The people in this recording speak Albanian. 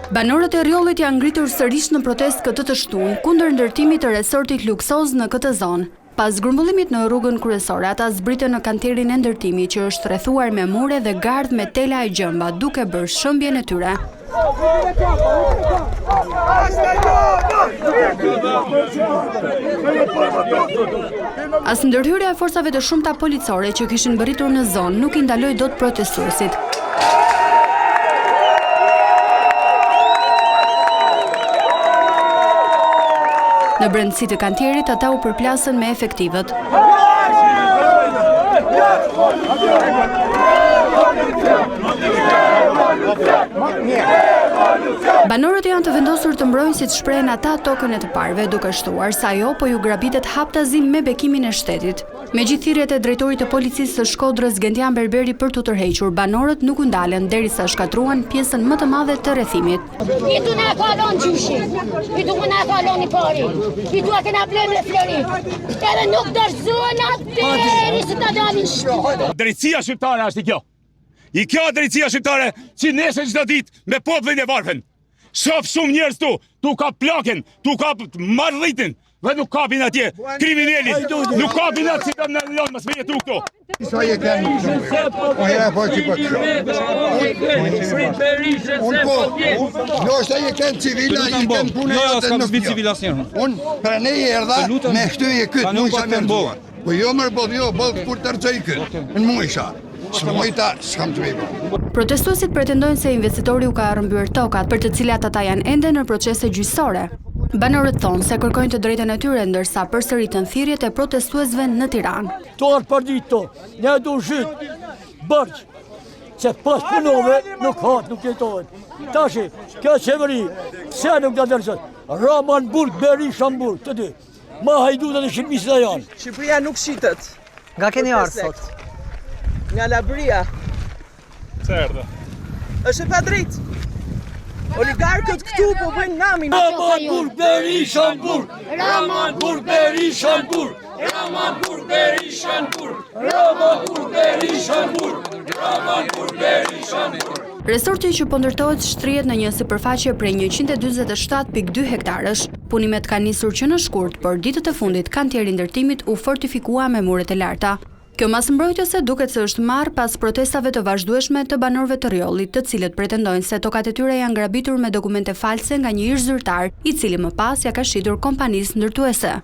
Banorët e Rrjollit janë ngritur sërish në protestë këtë të shtunë, kundër ndërtimit të resortit luksoz në këtë zonë. Pas grumbullimit në rrugën kryesore, ata zbritën në kantierin e ndërtimit që është rrethuar me mure dhe gardh me tela e gjemba, duke bërë shembjen e tyre. As ndërhyrja e forcave të shumta policore që kishin mbërritur në zonë nuk i ndaloi dot protestuesit. Në brendësi të kantierit ata u përplasën me efektivët. Banorët janë të vendosur të mbrojnë siç shprehen ata tokën e të parëve, duke shtuar se ajo po ju grabitet haptazi me bekimin e shtetit. Me gjithë thirrjet e drejtorit të policisë së Shkodrës, Gentian Berberi për t'u tërhequr, banorët nuk u ndalën derisa shkatërruan pjesën më të madhe të rrethimit. Itu na ka lon gjyshi, itu na ka lon i pari, itu a kena ble me flori, edhe nuk dorëzohena deri se ta dalin shpi. Drejtësia shqiptare është i kjo. I kjo drejtësia shqiptare që nesër çdo ditë me popullin e varfën. Shof shumë njerëz tu, tu kap plaken, tu kap marrëdhitin, dhe nuk kapin atje kriminelin, nuk kapin atë si do në lënë mos me jetu këtu. Sa je kanë Po hera po që po të Unë po, ndoshta je kanë civila, je kanë punë Jo, jo, s'kam zbrit civil asnjëherë. Unë pranej erdha me shtyje këtë, nuk isha me rrëzua. Po jo mërë, po jo, po kur të rrëzoj këtë, në mu isha. S'mujta, s'kam të vejë. Protestuesit pretendojnë se investitori u ka rrëmbyer tokat, për të cilat ata janë ende në procese gjyqësore. Banorët thonë se kërkojnë të drejtën e tyre, ndërsa përsëritën thirrjet e protestuesve në Tiranë. To arë për ditë to, ne du zhyt, bërq, se pas punove nuk hahet, nuk jetohet. Tashi, kjo qeveri, pse nuk do dorëzohet? Rama në burg, Berisha në burg, të dy. Ma hajdutët e shqipërisë dhe janë. Shqipëria nuk shitet. Nga keni ardhur sot? Nga Labëria. Pse erdhe? Është e padrejtë. Oligarkët këtu po bëjnë namin. Rama në burg, Berisha në burg. Rama në burg, Berisha në burg. Rama në burg, Berisha në burg. Rama në burg, Berisha në burg. Rama në burg, Berisha në burg. Resorti që po ndërtohet shtrihet në një sipërfaqe prej 147.2 hektarësh. Punimet kanë nisur që në shkurt, por ditët e fundit kantieri i ndërtimit u fortifikua me mure të larta. Kjo masë mbrojtëse duket se është marrë pas protestave të vazhdueshme të banorëve të Rrjollit, të cilët pretendojnë se tokat e tyre janë grabitur me dokumente false nga një ish-zyrtar, i cili më pas ia ka shitur kompanisë ndërtuese.